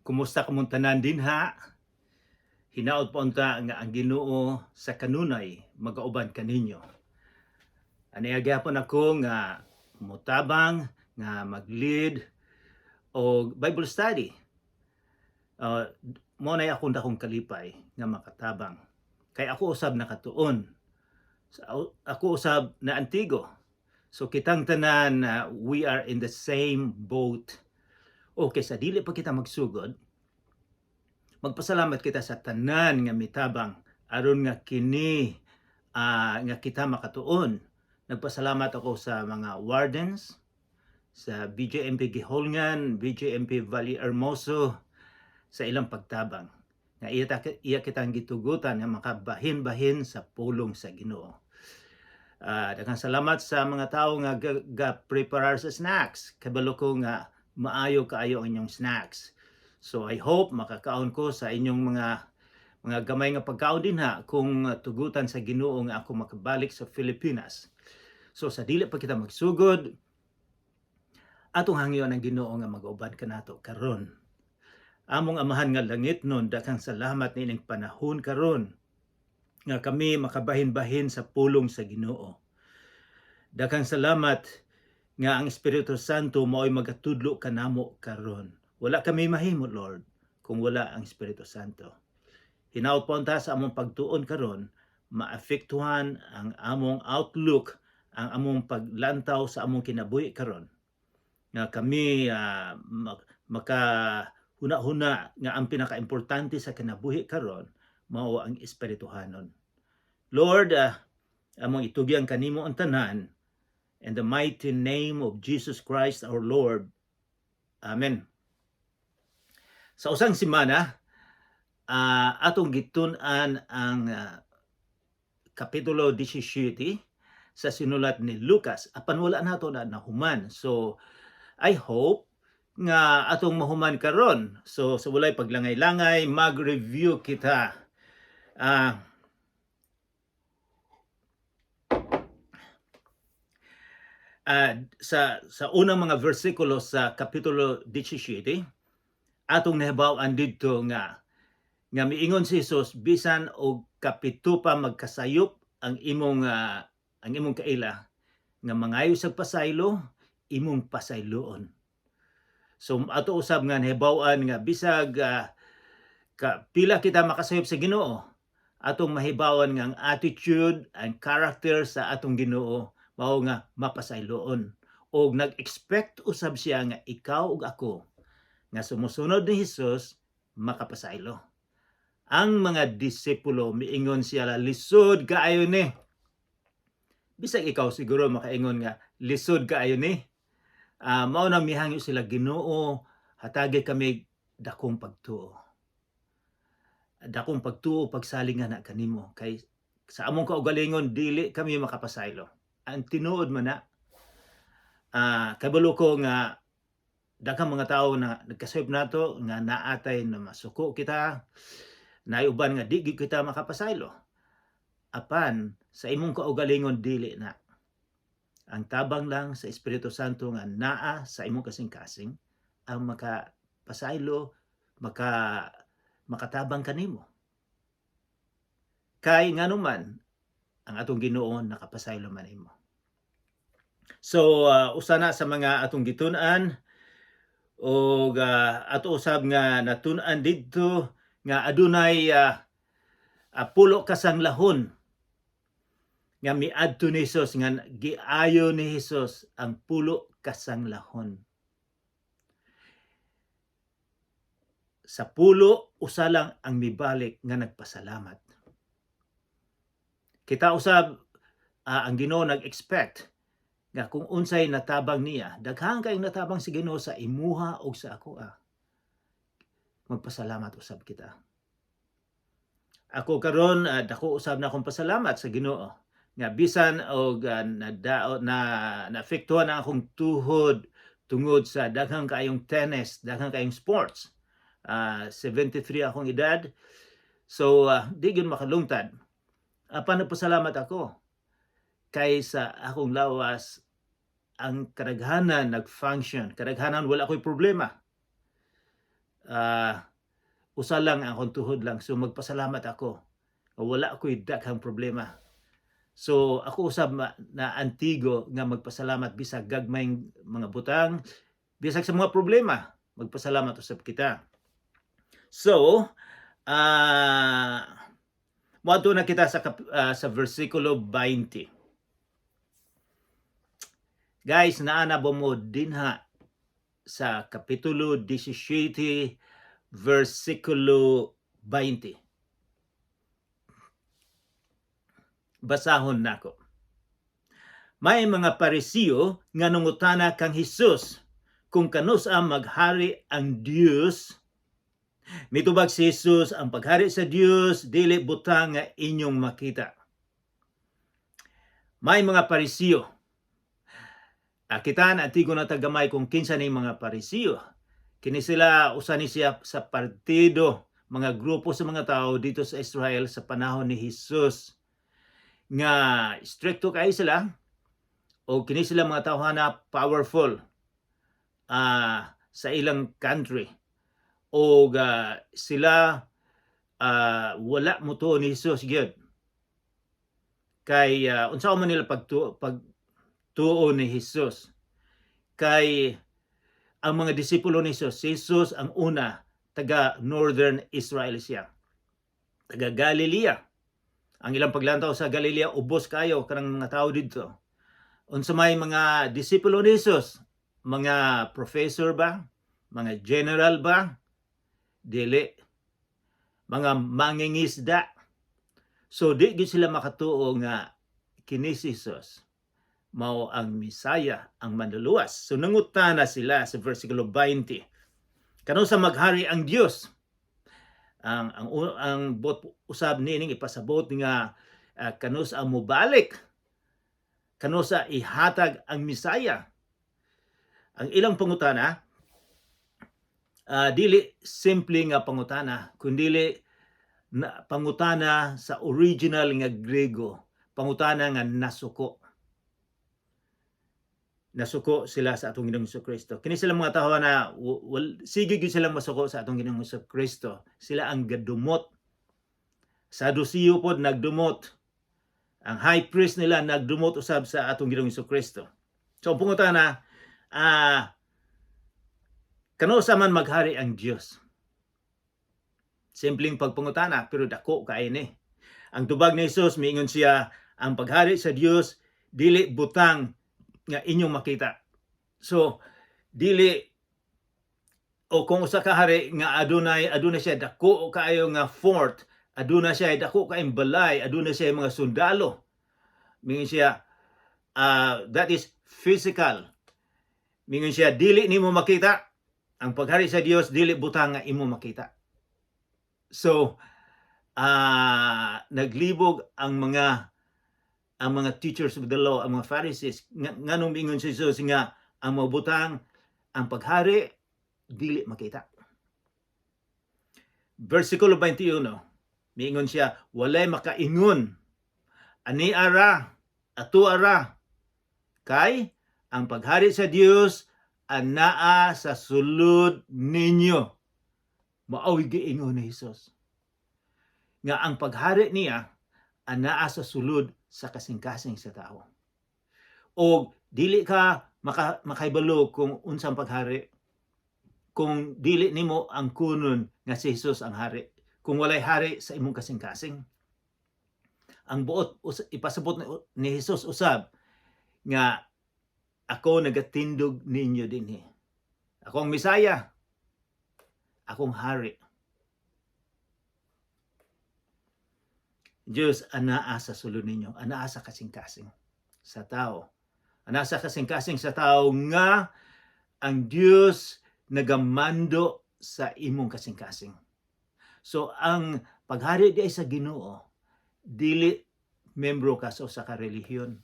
Kumusta kamong tanan dinha? Hinaot pa unta nga ang Ginoo sa kanunay magauban kaninyo. Ani gyapon ako nga mutabang nga mag-lead og Bible study. Mo na akong dakong kalipay nga makatabang. Kay ako usab nakatuon. Ako usab na antigo. So kitang tanan, we are in the same boat. Okay, sa dili pa kita magsugod, magpasalamat kita sa tanan nga mitabang aron nga kini nga kita makatuon. Nagpasalamat ako sa mga wardens sa BJMP Guihulngan, BJMP Valle Hermoso sa ilang pagtabang. Nga iya kitang gitugutan nga makabahin-bahin sa pulong sa Ginoo. Daghang salamat sa mga tao nga ga-prepare sa snacks. Kabalo ko nga maayo kaayo ang inyong snacks. So I hope makakaon ko sa inyong mga gamay nga pagkaon dinha kung tugutan sa Ginoo nga ako makabalik sa Pilipinas. So sa dili pa kita magsugod, atong hangyoon ang Ginoo nga mag-uban kanato karon. Among Amahan nga langitnon, daghang salamat niining panahon karon nga kami makabahin-bahin sa pulong sa Ginoo. Daghang salamat nga ang Espiritu Santo mao'y magatudlo kanamo karon. Wala kami mahimo, Lord, kung wala ang Espiritu Santo. Hinaot pa unta sa among pagtuon karon, maapektuhan ang among outlook, ang among paglantaw sa among kinabuhi karon. Nga kami maka huna-huna nga ang pinakaimportante sa kinabuhi karon mao ang espirituhanon. Lord, among itugyan kanimo ang tanan in the mighty name of Jesus Christ our Lord. Amen. Sa usang semana, atong gitun-an ang Kapitulo 17 sa sinulat ni Lucas, apan wala nato na nahuman. So I hope nga atong mahuman karon. So sa walay paglangay-langay, mag-review kita. Sa unang mga bersikulo sa Kapitulo 17, atong nahibaw-an didto nga miingon si Jesus, bisan og kapito pa magkasayop ang imong kaila nga mangayo sa pasaylo, imong pasayloon. So ato usab nga nahibaw-an nga bisag ka pila kita makasayop sa Ginoo, atong mahibawan nga ang attitude and character sa atong Ginoo mao nga mapasayloon, og nag-expect usab siya nga ikaw ug ako nga sumusunod ni Hesus makapasaylo. Ang mga disipulo, miingon siya, "Lisod kaayo ni." Bisag ikaw siguro makaingon nga lisod kaayo ni. Mao nang mihangyo sila, "Ginoo, hatagi kami dakong pagtuo. Dakong pagtuo pagsalig nga na kanimo kay sa among kaugalingon dili kami makapasaylo." Ang tinuod man na, kabalo ko nga daghang mga tao na nagkasayop nato nga naatay na masuko kita, naay uban nga di gyud kita makapasaylo. Apan sa imong kaugalingon dili na. Ang tabang lang sa Espiritu Santo nga naa sa imong kasing-kasing ang makapasaylo, makatabang kanimo. Kay nganuman ang atong Ginoo nakapasaylo man nimo. So usa na sa mga atong gitun-an og ato usab nga natun-an didto nga adunay 10 ka sanglahon nga miadto ni Hesus, nga giayo ni Hesus ang 10 ka sanglahon. Sa 10, usa lang ang mibalik nga nagpasalamat. Kita usab, ang Ginoo nag-expect nga kung unsay natabang niya, daghan kayong natabang si Ginoo sa imuha og sa akoa. Magpasalamat usab kita. Ako karon, dako usab na akong pasalamat sa Ginoo nga bisan og na naapektuhan ang akong tuhod tungod sa daghang kaayong tennis, daghang kaayong sports. 73 akong edad. So di gyud makalungtad. Apan nagpasalamat ako kay sa akong lawas ang kadaghanan nag-function. Kadaghanan wala ako'y problema. Usa lang ang akong tuhod lang. So magpasalamat ako. Wala ako'y daghang problema. So ako usab na antigo nga magpasalamat bisag gagmayng mga butang, bisag sa mga problema, magpasalamat usab kita. So, moadto na kita sa versikulo 20. Guys, naa na ba mo dinha sa Kapitulo 17, versikulo 20? Basahon nako. May mga Parisiyo nga nangutana kang Hesus kung kanus-a maghari ang Dios. Mitubag si Jesus, "Ang paghari sa Dios dili butang nga inyong makita." May mga Parisiyo. Kita na antigo na ta gamay kung kinsa ni mga Parisiyo. Kini sila usa ni siya sa partido, mga grupo sa mga tao dito sa Israel sa panahon ni Jesus nga stricto kay sila o kini sila mga tawhana powerful sa ilang country o sila wala motuo ni Jesus gyud kay unsa man nila pagtuo ni Jesus kay ang mga disipulo ni Jesus, si Jesus ang una, taga Northern Israel siya, taga Galilea. Ang ilang paglantaw sa Galilea, ubos kayo kanang mga tao didto. Unsa may mga disipulo ni Jesus, mga professor ba, mga general ba? Dili, mga mangingisda. So di gyud sila makatuo nga kini si Jesus mao ang Misaya, ang Manluluwas. So nangutana sila sa versikulo 20, kanus-a maghari ang Dios? Ang buot usab niining ipasabot nga kanus-a mobalik, kanus-a ihatag ang Misaya. Ang ilang pangutana dili simple nga pangutana, kundili na pangutana sa original nga Grego, pangutana nga nasuko. Nasuko sila sa atong Ginoong Kristo. Kini sila mga tawo na sige gyud silang masuko sa atong Ginoong Kristo. Sila ang gadumot. Sadusiyo pod nagdumot. Ang high priest nila nagdumot usab sa atong Ginoong Kristo. So ang pangutana, kanus-a man maghari ang Dios? Simpleng pagpangutana pero dako kaayo ni. Ang tubag ni Jesus, miingon siya, ang paghari sa Dios dili butang nga inyong makita. So dili o kung usa ka hari nga adunay siya dako kaayo nga fort, aduna siya dako kaayong balay, aduna siya mga sundalo. Mingon siya, that is physical. Mingon siya, dili nimo makita. Ang paghari sa Dios dili butang nga imo makita. So naglibog ang mga teachers of the law, ang mga Pharisees, nganong mingon si Jesus nga ang mga butang, ang paghari dili makita. Versikulo 21, miingon siya, "Walay makaingon, 'Ani ara, ato ara,' kay ang paghari sa Dios anaa sa sulod ninyo." Mao'y giingon ni Jesus nga ang paghari niya anaa sa sulod sa kasing-kasing sa tao. O dili ka makahibalo kung unsang paghari kung dili nimo ang kunon nga si Jesus ang hari. Kung walay hari sa imong kasing-kasing. Ang buot ipasabot ni Jesus usab nga ako nagatindog ninyo dinhi. Ako ang Misaya. Akong hari. Diyos anaa sa sulod ninyo, anaa sa kasing-kasing sa tao. Anaa sa kasing-kasing sa tao nga ang Diyos nagamando sa imong kasing-kasing. So ang paghari di ay sa Ginoo, dili membro ka sa usa ka relihiyon.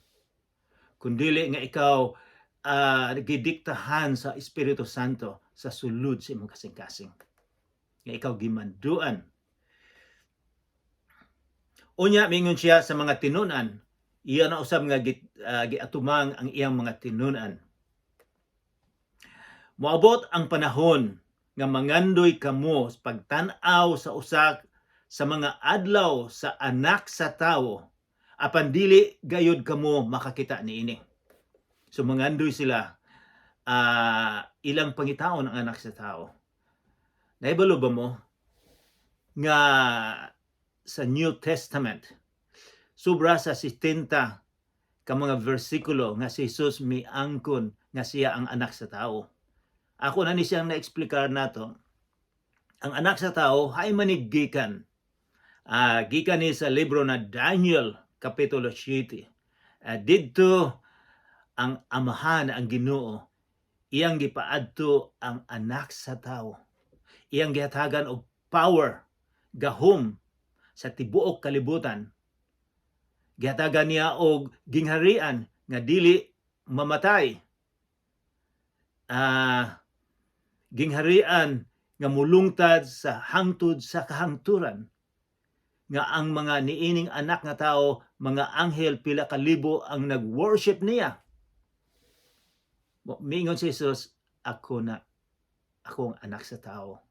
Kundili nga ikaw gidiktahan sa Espiritu Santo sa sulod sa imong kasing-kasing. Nga ikaw gimanduan. Unya mingon siya sa mga tinunan, iya na usab nga giatumang ang iyang mga tinunan. "Moabot ang panahon nga mangandoy kamo pagtan-aw sa usa sa mga adlaw sa Anak sa Tawo, apan dili gayud kamo makakita niini. So mangandoy sila, ilang pangitaon ang Anak sa Tao. Nahibalo ba mo nga sa New Testament sobra sa 70 ka mga bersikulo nga si Jesus miangkon nga siya ang Anak sa Tao? Ako na ni siyang na-eksplikar nato. Ang Anak sa Tao hay manig gikan. Gikan ni sa libro na Daniel kapitulo 7. Didto ang Amahan, ang Ginoo, iyang gipaadto ang Anak sa Tao. Iyang gihatagan og power, gahom sa tibuok kalibutan. Gihatagan niya og gingharian nga dili mamatay. Gingharian nga mulungtad sa hangtod sa kahangturan, nga ang mga niining Anak nga Tao, mga anghel, pila ka libo ang nag-worship niya. Miingon si Jesus, "Ako na, ako ang Anak sa Tao."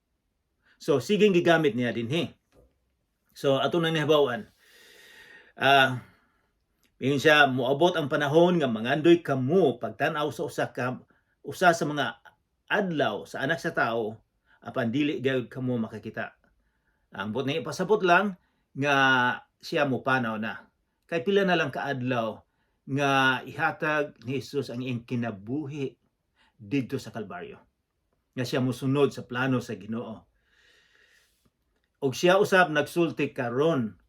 So sigeng gigamit niya dinhi. So ato nang nahibaw-an. Miingon siya, "Moabot ang panahon nga mangandoy kamo pagtan-aw sa usa sa mga adlaw sa Anak sa Tao, apan dili gayud kamo makakita." Ang buot na ipasabot lang nga siya mo panaw na. Kay pila na lang kaadlaw nga ihatag ni Jesus ang iyang kinabuhi didto sa Kalbaryo. Nga siya mosunod sa plano sa Ginoo. Og siya usab nagsulti karon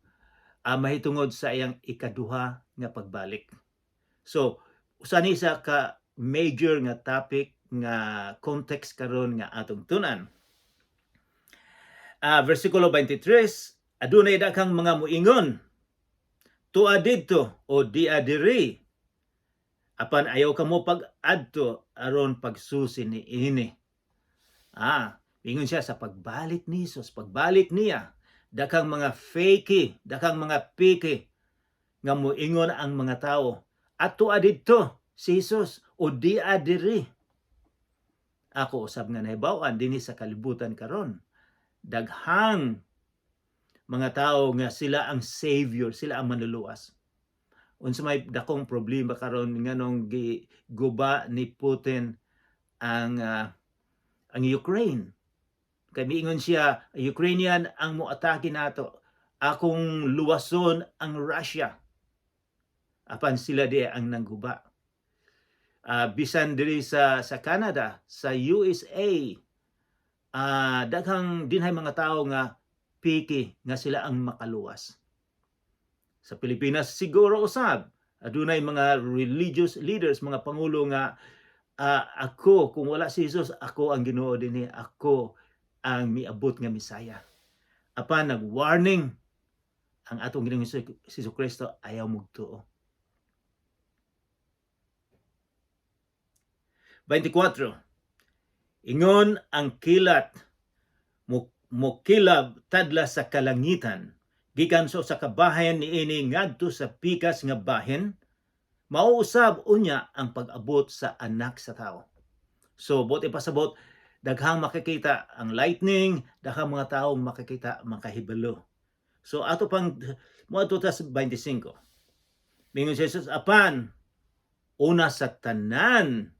mahitungod sa iyang ikaduha nga pagbalik. So, usa ni sa ka major nga topic nga context karon nga atong tunan. Versikulo 23, "Adunay daghang mga muingon, 'Tua didto' o 'Dia diri.' Apan ayaw kamo pag-adto aron pagsusi niini." Ingon siya sa pagbalik ni Jesus, pagbalik niya, daghang mga fake, daghang mga peke nga muingon ang mga tao, "Atua didto si Jesus" o "Dia diri." Ako usab nga nahibaw-an dinhi sa kalibutan karon, daghang mga tao nga sila ang savior, sila ang manluluwas. Unsa may dakong problema karon nganong giguba ni Putin ang Ukraine? Kay miingon siya, "Ukrainian ang moatake nato. Akong luwason ang Russia." Apan sila di ang nangguba. Bisan diri sa Canada, sa USA, daghang dinhay mga tao nga piki nga sila ang makaluwas. Sa Pilipinas siguro usab adunay mga religious leaders, mga pangulo nga "Ako, kung wala si Jesus, ako ang Ginoo dinhi, ako ang miabot nga Mesaya." Apan nag-warning ang atong Ginoong Hesus Kristo, ayaw mugtuo. 24. "Ingon ang kilat mokilab tadla sa kalangitan gikan sa usa ka bahin niini ngadto sa pikas nga bahin, mao usab unya ang pag-abot sa Anak sa Tao." So buot ipasabot, daghang makikita ang lightning, daghang mga taong makikita, makahibalo. So ato pang moadto ta sa 25. Mingon si Jesus, "Apan una sa tanan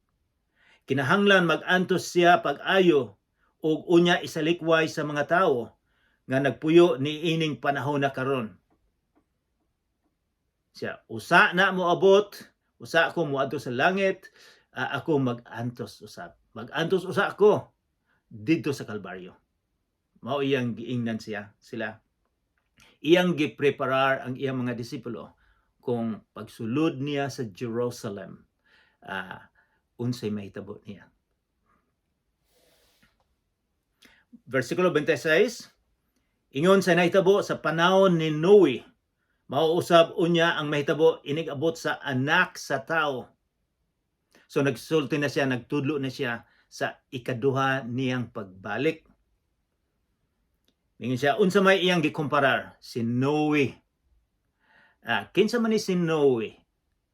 kinahanglan mag-antos siya pag-ayo ug unya isalikway sa mga tawo nga nagpuyo niining panahon na karon." Siya, usa na moabot, usa ako moadto sa langit, ako mag-antos usab. Mag-antos usa ako didto sa Kalbaryo. Mao iyang giingnan siya sila. Iyang gipreparar ang iyang mga disipulo kung pagsulod niya sa Jerusalem, unsay mahitabo niya. Versikulo 26, "Ingon sa nahitabo sa panahon ni Noe, mao usab unya ang mahitabo inig-abot sa Anak sa Tao." So nagsulti na siya, nagtudlo na siya sa ikaduha niyang pagbalik. Mingon siya, unsa may iyang gikumparar? Si Noe. Kinsa man ni si Noe?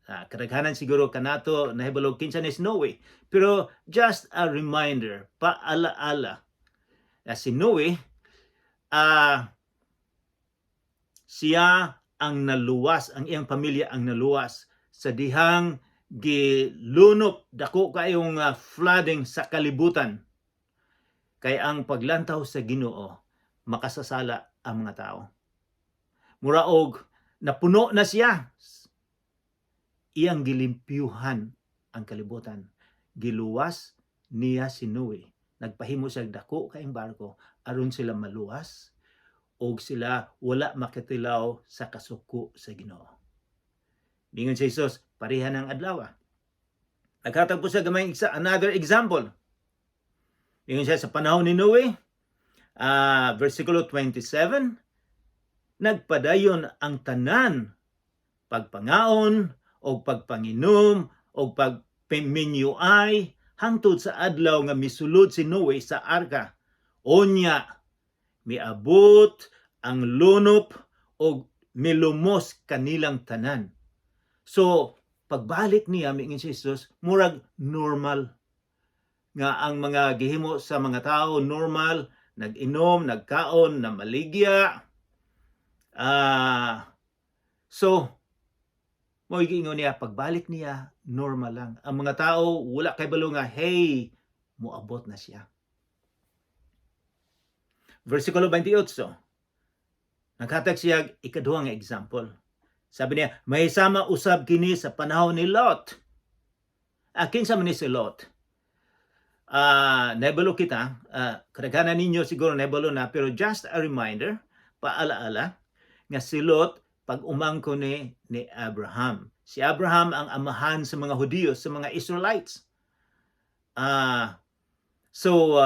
Kadaghanan siguro kanato nahibalo kinsa ni si Noe. Pero just a reminder, paalaala. Na si Noe, siya ang naluwas, ang iyang pamilya ang naluwas sa dihang gilunop, dako kayong flooding sa kalibutan. Kay ang paglantaw sa Ginoo, makasasala ang mga tao. Muraog napuno na siya. Iyang gilimpyuhan ang kalibutan. Giluwas niya si Noe. Nagpahimo siya dako kaayong barko aron sila maluwas og sila wala makatilaw sa kasuko sa Ginoo. Mingon si Jesus, pareha ng adlaw. Naghatag po siya gamay isa, another example. Mingon siya sa panahon ni Noe, versikulo 27, nagpadayon ang tanan pagpangaon o pagpanginom o pagpaminyuay hangtod sa adlaw nga misulod si Noe sa arka. Onya, miabot ang lunop og milumos kanilang tanan. So, pagbalik niya, miingon si Jesus, murag normal nga ang mga gihimo sa mga tao normal, nag-inom, nagkaon, namaligya. So, mo giingon niya, pagbalik niya, normal lang. Ang mga tao, wala kay balo nga, hey, moabot na siya. Versikulo 28. Naghatag siya ikaduhang example. Sabi niya, may sama usab kini sa panahon ni Lot. Kinsa man ni si Lot? Nahibalo kita, kadaghanan ninyo siguro nahibalo na, pero just a reminder, paalaala, nga si Lot, pag-umangkon ni Abraham. Si Abraham ang amahan sa mga Hudiyo, sa mga Israelites. So,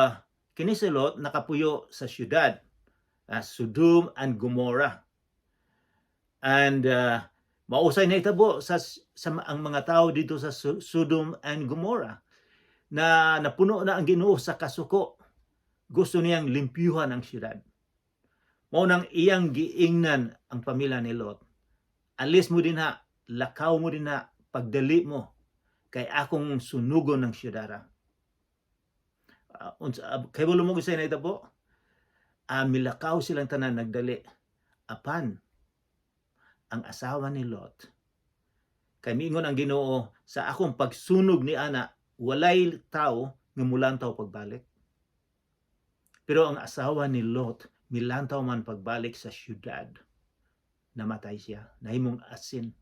kini si Lot nakapuyo sa syudad, Sodom and Gomorrah. And mausay na itabo sa ang mga tao dito sa Sodom and Gomorrah na napuno na ang Ginoo sa kasuko. Gusto niyang limpyuhan ang syudad. Mao nang iyang giingnan ang pamilya ni Lot. Alis mo dinha, lakaw mo dinha, pagdali mo kay akong sunugon ng syudara. Kay mo sa na po? Milakaw silang tanan, nagdali. Apan ang asawa ni Lot, kay miingon ang Ginoo, sa akong pagsunog ni ana, walay tao nga mulantaw pagbalik. Pero ang asawa ni Lot milantaw man pagbalik sa syudad. Namatay siya, nahimong asin.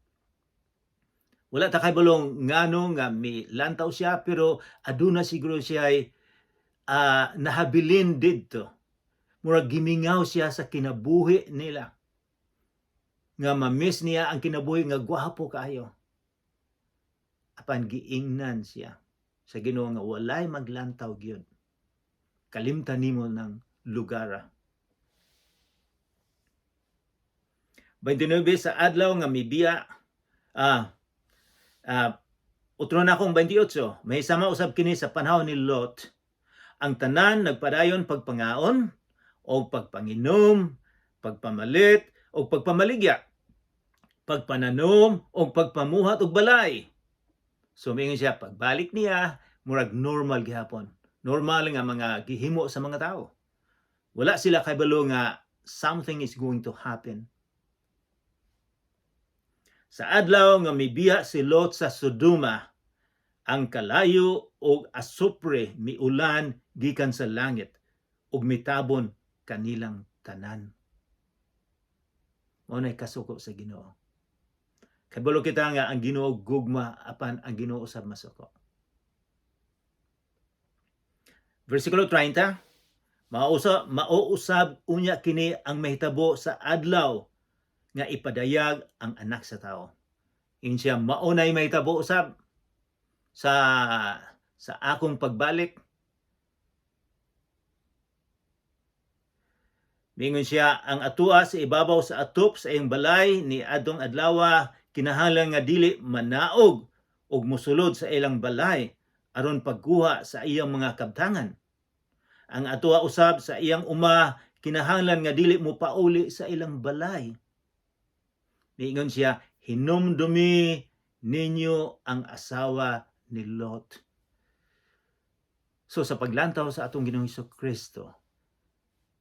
Wala ta kabalo ngano nga milantaw siya, pero aduna siguro siya ay nahabilin didto. Murag gimingaw siya sa kinabuhi nila. Nga ma-miss niya ang kinabuhi nga gwapo kaayo. Apan giingnan siya sa Ginoo nga walay maglantaw gyud. Kalimtan nimo ng lugara. 29, sa adlaw nga mibiya, utro na akong 28, may sama usab kini sa panahon ni Lot. Ang tanan nagpadayon pagpangaon o pagpanginom, pagpamalit o pagpamaligya, pagpananom o pagpamuhat og balay. So mingon siya, pagbalik niya, murag normal gihapon. Normal nga mga gihimo sa mga tao. Wala sila kabalo nga something is going to happen. Sa adlaw nga mibiya si Lot sa Sodoma, ang kalayo og asupre miulan gikan sa langit ug mitabon kanilang tanan. Mao nay kasuko sa Ginoo. Kabalo kita nga ang Ginoo gugma, apan ang Ginoo usab masuko. Versikulo 30, mauusab unya kini ang mahitabo sa adlaw nga ipadayag ang Anak sa Tao. Ingon siya, mao nay mahitabo usab sa akong pagbalik. Mingon siya, ang atua sa ibabaw sa atop sa iyang balay ni adtong adlawa kinahanglan nga dili manaog og mosulod sa ilang balay aron pagkuha sa iyang mga kabtangan. Ang atua usab sa iyang uma kinahanglan nga dili mo pauli sa ilang balay. Niingon siya, hinumdumi ninyo ang asawa ni Lot. So sa paglantaw sa atong Ginoong Kristo,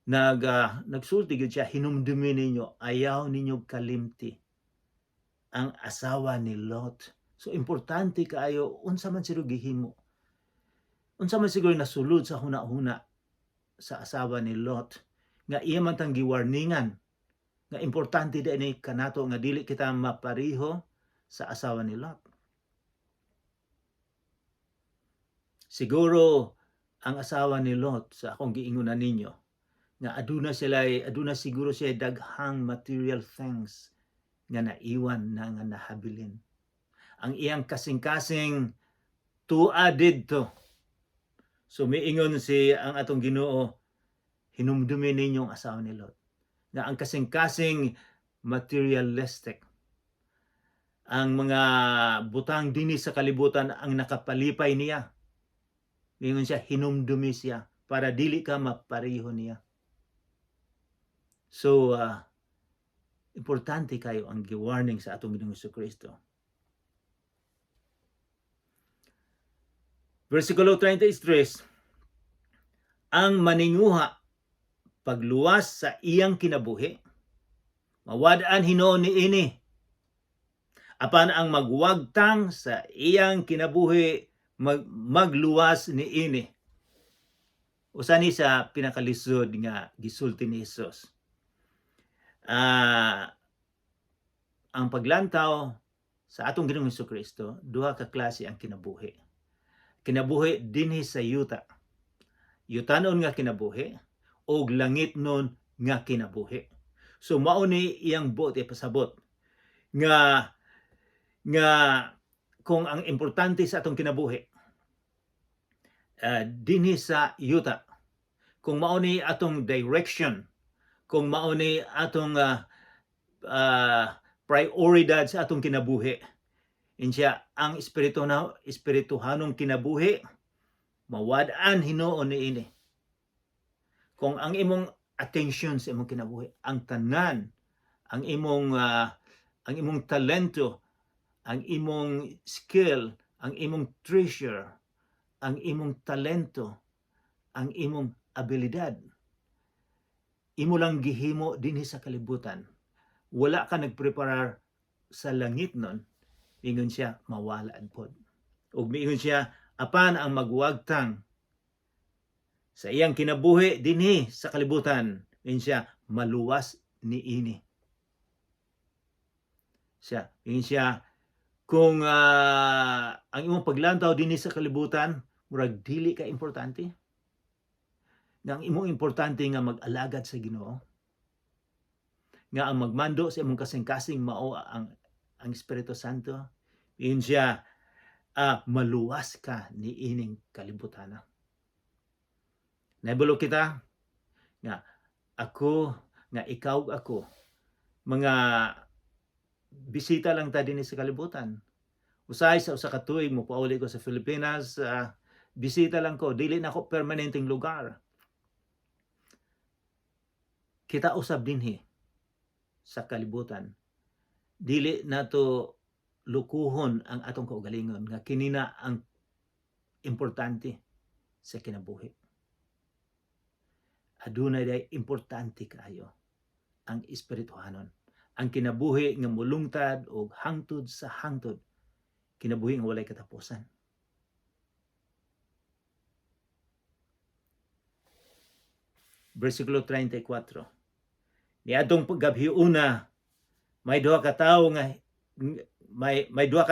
Nagsulti gyud siya, "Hinumdumi ninyo, ayaw ninyo kalimti ang asawa ni Lot." So importante kaayo unsa man siguro gihimo. Unsa man siguro nasulod sa huna-huna sa asawa ni Lot nga iya man tang giwarningan nga importante di ni kanato nga dili kita mapariho sa asawa ni Lot. Siguro ang asawa ni Lot, sa akong giingon na ninyo nga aduna siguro siya daghang material things nga naiwan na nga nahabilin. Ang iyang kasing-kasing tua didto. So miingon si ang atong Ginoo, "Hinumdumi ninyo ang asawa ni Lot." Nga ang kasing-kasing materialistic. Ang mga butang dinhi sa kalibutan ang nakapalipay niya. Miingon siya, hinumdumi siya para dili ka mapareho niya. So, importante kayo ang gi-warning sa atong Ginoong Kristo. Versikulo 33, ang maninguha pagluwas sa iyang kinabuhi, mawad-an hinuon niini. Apan ang magwagtang sa iyang kinabuhi, magluwas niini. Usa ni sa pinakalisod nga gisulti ni Hesus. Ang paglantaw sa atong Ginoong Kristo, duha ka klase ang kinabuhi. Kinabuhi dinhi sa yuta. Yutanon nga kinabuhi og langitnon nga kinabuhi. So mao ni iyang buot ipasabot nga kung ang importante sa atong kinabuhi dinhi sa yuta, kung mao ni atong direction, kung mao ni atong prioridad sa atong kinabuhi, insya ang espiritu na espirituhanong kinabuhi mawad-an hinuon niini. Kung ang imong attention sa imong kinabuhi, ang tanan, ang imong talento, ang imong skill, ang imong treasure, ang imong talento, ang imong abilidad, imo lang gihimo dinhi sa kalibutan, wala ka nagpreparar sa langit nun, ingon siya, mawala pod. Ug miingon siya, apan ang magwagtang sa iyang kinabuhi dinhi sa kalibutan, ingon siya, maluwas niini. Siya, ingon siya, kung ang imong paglantaw dinhi sa kalibutan, murag dili ka importante. Nga ang imong importante nga mag-alagad sa Ginoo. Nga ang magmando sa imong kasing-kasing mao ang Espiritu Santo. Ingon siya, maluwas ka ni ining kalibutan. Nahibalo kita nga ako, nga ikaw, ako, mga bisita lang ta dinhi sa kalibutan. Usahay sa usa ka tuig mopauli ko sa Pilipinas, bisita lang ko, dili na ako permanenteng lugar. Kita usab dinhi sa kalibutan. Dili nato lukuhon ang atong kaugalingon nga kini na ang importante sa kinabuhi. Adunay day importante kaayo ang espirituhanon. Ang kinabuhi nga mulungtad og hangtod sa hangtod. Kinabuhi nga walay katapusan. Versikulo 34. Niadtong gabhiuna, may duha ka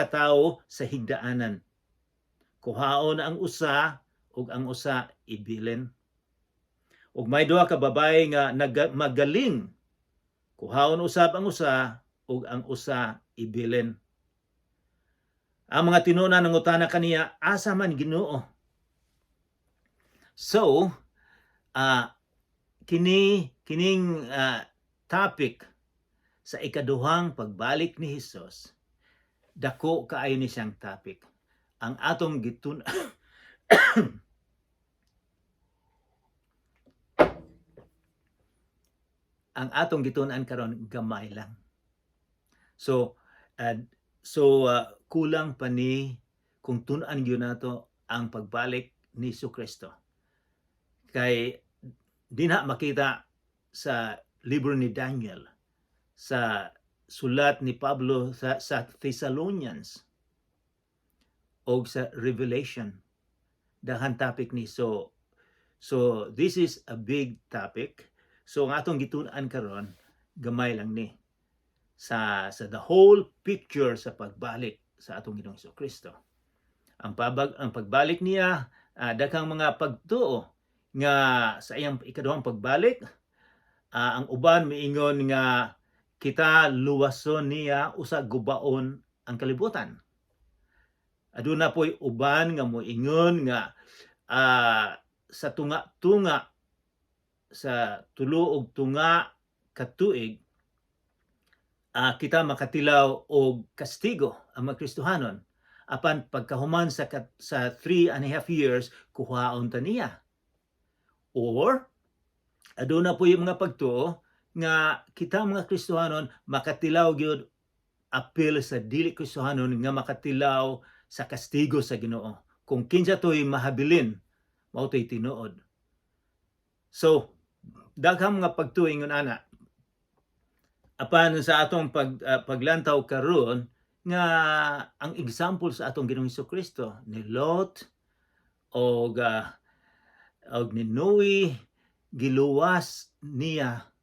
tawo sa higdaanan. Kuhaon ang usa ug ang usa ibilin. Ug may duha ka babaye nga magaling. Kuhaon usab ang usa ug ang usa ibilin. Ang mga tinun-an nangutana kaniya, "Asa man, Ginoo?" So, kini kining topic sa ikaduhang pagbalik ni Hesus, dako kaayo ni siyang topic. Ang atong gitun ang atong gitun-an karon gamay lang. So kulang pa ni kung tun-an gyud nato ang pagbalik ni Kristo. Kay dinha makita sa libro ni Daniel, sa sulat ni Pablo sa Thessalonians o sa Revelation. Daghan topic ni. So this is a big topic. So ang atong gitun-an karon, gamay lang ni sa the whole picture sa pagbalik sa atong Ginoong Kristo. Ang pagbalik niya, daghang mga pagtuo nga sa iyang ikaduhang pagbalik, ang uban miingon nga kita luwason niya usa gubaon ang kalibutan. Aduna po'y uban nga moingon nga sa tunga-tunga sa 3.5 ka tuig, kita makatilaw og kastigo ang mga Kristohanon. Apan pagkahuman sa 3.5 years, kuhaon ta niya. Or aduna po yung mga pagtuo nga kita mga Kristohanon makatilaw gyud apil sa dili Kristohanon nga makatilaw sa kastigo sa Ginoo. Kung kinsa to'y mahabilin, mao to'y tinuod. So, daghang mga pagtuo ingon ana. Apan sa atong paglantaw karon nga ang example sa atong Ginoong Kristo ni Lot og ni Noe, giluwas niya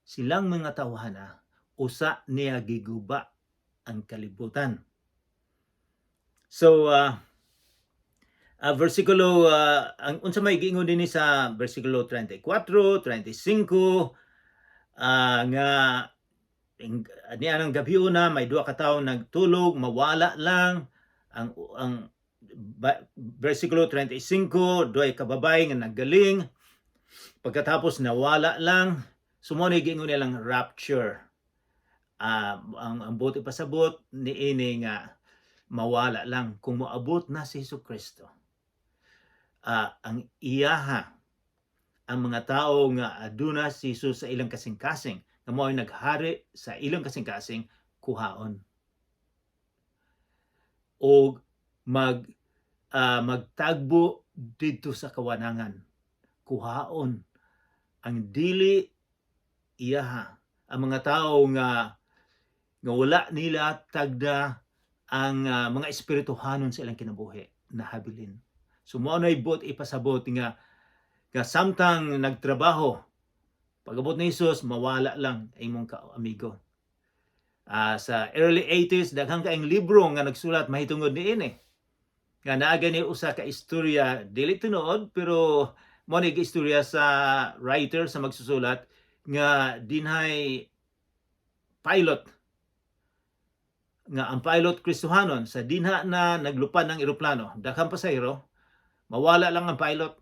silang mga tawhana, usa niya giguba ang kalibutan. So versikulo, ang unsa may giingon dinhi sa versikulo 34, 35, nga niya ng gabi una may duha ka tawo nagtulog, mawala lang. Ang versikulo 35, duhay ka babaye nga naggaling, pagkatapos nawala lang. So mo ni giingon nilang rapture. Ang buot ipasabot niini nga mawala lang kung moabot na si Hesus Kristo. Ang iyaha ang mga tao nga aduna si Jesus sa ilang kasing-kasing, nga mo'y naghari sa ilang kasing-kasing, kuhaon og magtagbo didto sa kawanangan. Kuhaon ang dili iyaha, ang mga tao nga nga wala nila tagda ang mga espirituhanon sa ilang kinabuhi, nahabilin. So mao nay buot ipasabot nga nga samtang nagtrabaho, pag-abot ni Jesus, mawala lang ang imong ka-amigo. Sa early 80s, daghang kaayong libro nga nagsulat mahitungod niini. Nga naa gani usa ka istorya, dili tinuod, pero mo ni istorya sa writer, sa magsusulat, nga dinhay pilot nga ang pilot Kristohanon. Sa dinha na naglupad ng eroplano, daghang pasahero, mawala lang ang pilot,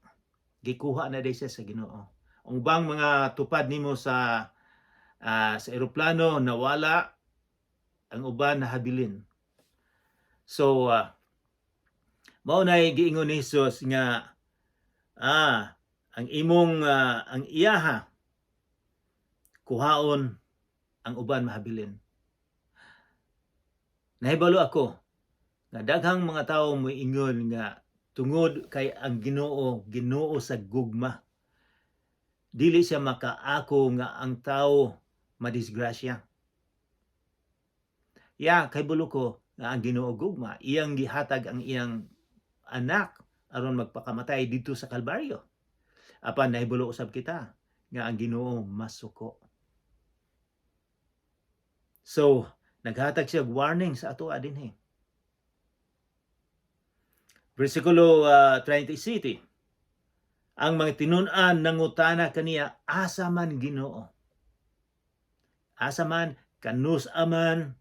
gikuha na day siya sa Ginoo. Ang ubang mga tupad nimo sa eroplano nawala, ang uban nahabilin. So mao nay giingon ni Jesus nga ang imong ang iyaha kuhaon, ang uban mahabilin. Nahibalo ako nga daghang mga tawo moingon nga tungod kay ang Ginoo, Ginoo sa gugma, dili siya makaako nga ang tao madisgrasya. Ya, kahibalo ko nga ang Ginoo gugma, iyang gihatag ang iyang anak aron magpakamatay didto sa Kalbaryo. Apan nahibalo usab kita nga ang Ginoo masuko. So, naghatag siya og warning sa ato dinhi. Versikulo 37. Ang mga tinun-an nangutana kaniya, "Asa man, Ginoo? Asa man, kanus-a man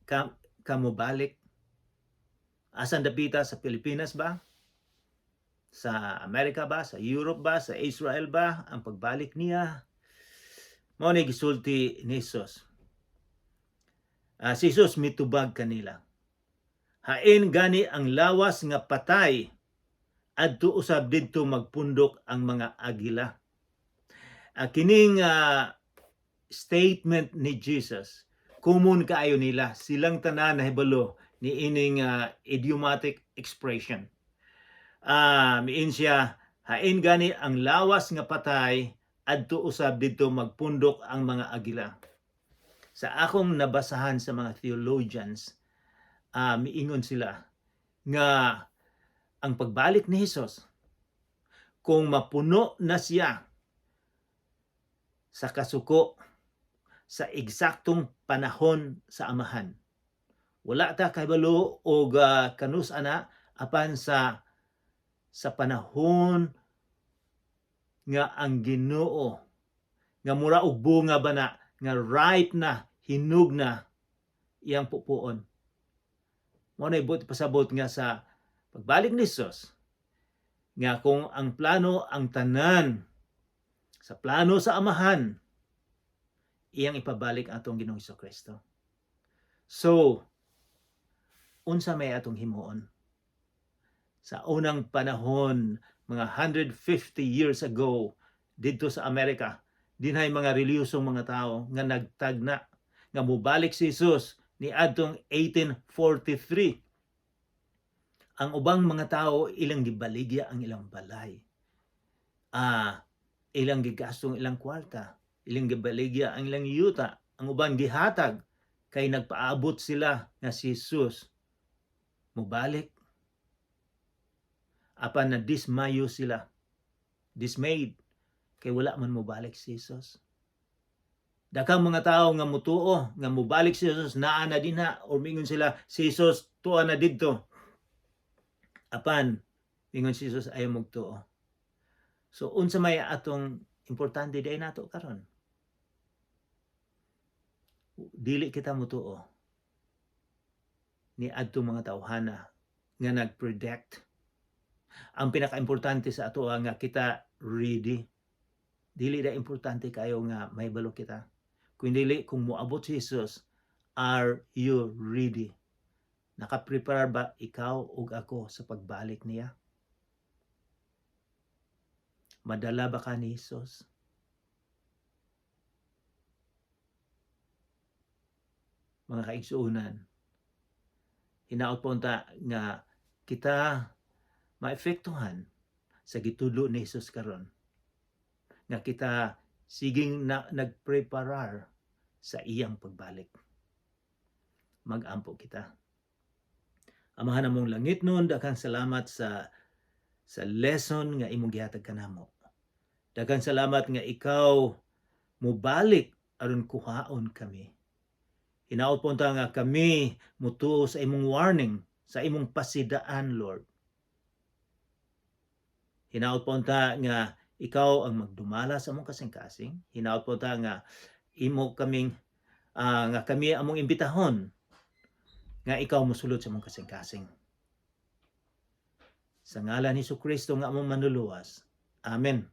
ka mobalik? Asan dapita, sa Pilipinas ba? Sa Amerika ba? Sa Europe ba? Sa Israel ba ang pagbalik niya?" Mao ni gisulti ni Jesus. Si Jesus mitubag kanila. "Hain gani ang lawas nga patay, adto usab didto magpundok ang mga agila." Kining statement ni Jesus, common kaayo nila. Silang tanan nahibalo ni ining idiomatic expression. Miin siya, "Hain gani ang lawas nga patay, adto usab didto magpundok ang mga agila." Adto usab didto magpundok ang mga agila. Sa akong nabasahan sa mga theologians, miingon sila nga ang pagbalik ni Hesus, kung mapuno na siya sa kasuko sa eksaktong panahon sa Amahan. Wala ta kahibalo og kanus ana, apan sa panahon nga ang Ginoo nga mura og bunga ba na nga ripe na, hinog na iyang pupuon. Mao na buot pasabot nga sa pagbalik ni Jesus, nga kung ang plano, ang tanan sa plano sa Amahan, iyang ipabalik atong Ginoong Kristo. So, unsa may atong himuon? Sa unang panahon, mga 150 years ago, didto sa Amerika, dinhay mga relihiyosong mga tao nga nagtagna nga mobalik si Jesus ni adtong 1843. Ang ubang mga tao, ilang gibaligya ang ilang balay. Ilang gigastong ilang kwarta, ilang gibaligya ang ilang yuta, ang uban gihatag kay nagpaabot sila nga si Jesus mobalik. Apan na dismayo sila. Dismayed kay wala man mobalik si Jesus. Daghang mga tao nga mutuo nga mobalik si Jesus, naa na dinha or mingon sila si Jesus tuwa na didto. Apan mingon si Jesus, "Ayaw magtuo." So unsa may atong importante diay nato karon? Dili kita mutuo ni adtong mga tawhana nga nag-predict. Ang pinakaimportante sa ato nga kita ready. Dili na importante kayo nga mahibalo kita. Kung dili, kung moabot si Jesus, are you ready? Naka-prepare ba ikaw ug ako sa pagbalik niya? Madala ba ka ni Jesus? Mga kaigsuonan, hinaot po unta nga kita maepektuhan sa gitudlo ni Jesus karon, nga kita siging na, nagpreparar sa iyang pagbalik. Magampo kita. Amahan namong langitnon, daghang salamat sa lesson nga imong gihatag kanamo. Daghang salamat nga ikaw mobalik aron kuhaon kami. Hinaot po unta nga kami mutuo sa imong warning, sa imong pasidaan, Lord. Hinaot po unta nga ikaw ang magdumala sa among kasing-kasing. Hinaot po unta nga imo kaming nga kami among imbitahon nga ikaw mosulod sa among kasing-kasing. Sa ngalan ni Kristo nga among manluluwas. Amen.